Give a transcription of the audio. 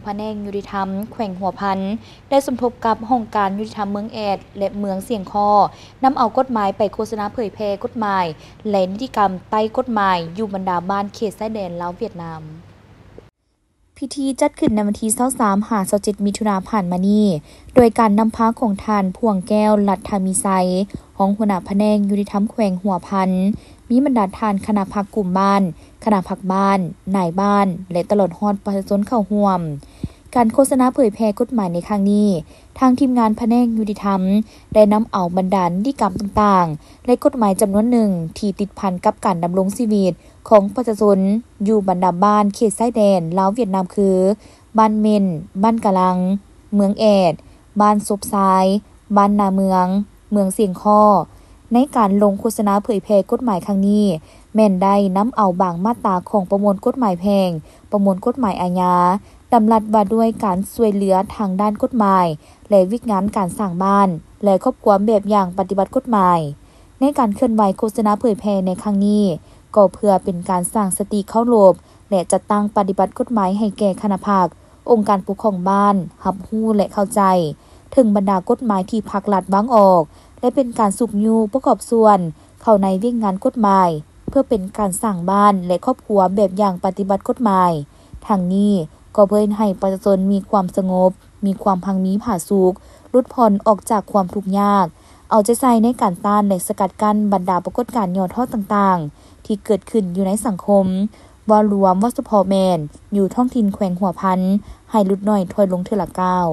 ພະແນກຍຸຕິທຳແຂວງຫົວພັນ ໄດ້ສົມທົບກັບຫ້ອງການຍຸຕິທຳເມືອງແອດ ແລະ ເມືອງຊຽງຄໍ້ ນຳເອົາກົດໝາຍໄປໂຄສະນາເຜີຍແຜ່ກົດໝາຍ ແລະ ນິຕິກຳໃຕ້ກົດໝາຍ ຢູ່ບັນດາບ້ານເຂດຊາຍແດນລາວຫວຽດນາມ. ພິທີຈັດຂຶ້ນໃນວັນທີຊາວສາມ ຫາ ຊາວເຈັດ ມິຖຸນາຜ່ານມານີ້ ໂດຍການນຳພາຂອງທ່ານ ພວງແກ້ວ ລັດທະມີໄຊ ຮອງຫົວໜ້າພະແນກຍຸຕິທຳແຂວງຫົວພັນ, ມີບັນດາທ່ານຄະນະພັກກຸ່ມບ້ານ, ຄະນະພັກບ້ານ, ນາຍບ້ານ ແລະ ຕະຫຼອດຮອດປະຊາຊົນເຂົ້າຮ່ວມ. ການໂຄສະນາເຜີຍແຜ່ກົດໝາຍໃນຄັ້ງນີ້, ທາງທີມງານພະແນກຍຸຕິທຳ ໄດ້ນຳເອົາບັນດານິຕິກຳຕ່າງໆ ແລະ ກົດໝາຍຈຳນວນໜຶ່ງທີ່ຕິດພັນກັບການດຳລົງຊີວິດຂອງປະຊາຊົນຢູ່ບັນດາບ້ານເຂດຊາຍແດນລາວຫວຽດນາມ ຄື ບ້ານເມັນ, ບ້ານກະລັງ, ເມືອງແອດ, ບ້ານສົບຊາຍ, ບ້ານນາເມືອງ, ເມືອງຊຽງຄໍ້. ໃນການລົງໂຄສະນາເຜີຍແຜ່ກົດໝາຍຄັ້ງນີ້ ແມ່ນໄດ້ນຳເອົາບາງມາດຕາຂອງປະມວນກົດໝາຍແພ່ງ, ປະມວນກົດໝາຍອາຍາ, ດຳລັດວ່າດ້ວຍການຊ່ວຍເຫຼືອທາງດ້ານກົດໝາຍ ແລະ ວຽກງານການສ້າງບ້ານ ແລະ ຄອບຄົວແບບຢ່າງປະຕິບັດກົດໝາຍ. ໃນການເຄື່ອນໄຫວໂຄສະນາເຜີຍແຜ່ໃນຄັ້ງນີ້ ກໍເພື່ອເປັນການສ້າງສະຕິເຄົາລົບ ແລະ ຈັດຕັ້ງປະຕິບັດກົດໝາຍໃຫ້ແກ່ຄະນະພັກ, ອົງການປົກຄອງບ້ານ ຮັບຮູ້ ແລະ ເຂົ້າໃຈເຖິງບັນດາກົດໝາຍທີ່ພັກລັດວາງອອກ ແລະ ເປັນການຊຸກຍູ້ປະກອບສ່ວນເຂົ້າໃນວຽກງານກົດໝາຍ ເພື່ອເປັນການສ້າງບ້ານ ແລະ ຄອບຄົວແບບຢ່າງປະຕິບັດກົດໝາຍ. ທັງນີ້ກໍເພື່ອເຮັດໃຫ້ປະຊາຊົນມີຄວາມສະຫງົບ, ມີຄວາມຮັ່ງມີຜາສຸກ, ຫຼຸດຜ່ອນອອກຈາກຄວາມທຸກຍາກ, ເອົາໃຈໃສ່ໃນການຕ້ານ ແລະ ສະກັດກັ້ນບັນດາປາກົດການຫຍໍ້ທໍ້ຕ່າງໆ ທີ່ເກີດຂຶ້ນຢູ່ໃນສັງຄົມ ເວົ້າລວມ, ເວົ້າສະເພາະແມ່ນຢູ່ທ້ອງຖິ່ນແຂວງຫົວພັນ ໃຫ້ຫຼຸດໜ້ອຍຖອຍລົງເທື່ອລະກ້າວ.